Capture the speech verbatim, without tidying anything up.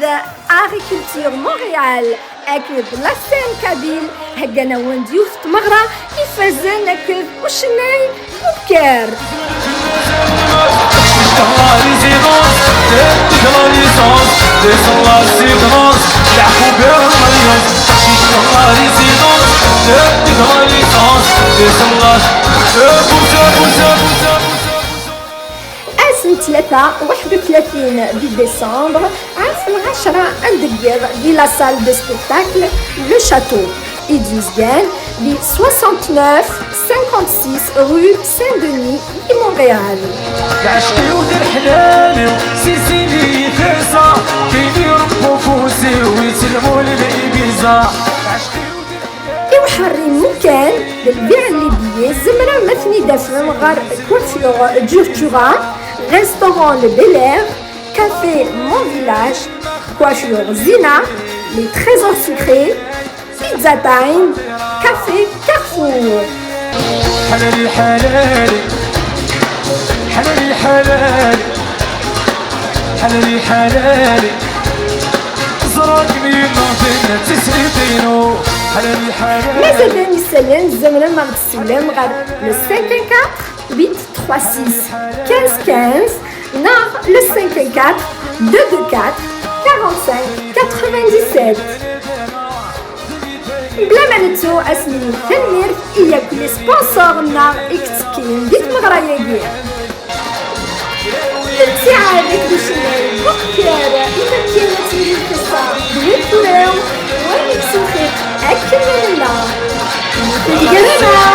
Agriculture Montréal akked la scène kabyle heggan-awen-d yiwet n tmeɣra ifazen akked ucennay Bubker. Ass n tlata, waḥed u tlatin di décembre, ɛerf lɛecra ad ndeggiḍ di la salle de spectacle Le Château, i d-yezgan di soixante-neuf cinquante-six rue Saint-Denis di Montréal. Lɛecq-iw d leḥlal-iw, si zzin i yi-terza, tili rebbu ufus-iw, yettlemmu lbiza. Lɛecq-iw d leḥlal. I uḥerri n umkan, d lbiɛ n les billets, tzemrem ad ten-id-tafem ɣer Coiffure Jurtura, Restaurant Le Bel Air, Café Mon Village, Coiffure Zina, Les Trésors Sucrés, Pizza Time, Café Carrefour. حلالي حلالي، حلالي حلالي، حلالي حلالي. زرقني نوتين تسليتينو، حلالي حلالي. Mazal d ayen isellen, tzemrem ad ɣ-d-tessiwlem ɣer le cinq un quatre huit trois six quinze quinze neɣ le cinq un quatre deux deux quatre quarante-cinq quatre-vingt-dix-sept. Bla ma nettu, ad s-nini tanemmirt i yakk les sponsors-nneɣ i yettekkin di tmeɣra-agi. Lettiɛad akked ucennay Bubker, ifakken ad tili lqissa d win turaw, war mi yessuxiq akken ma nella. Tedgerma!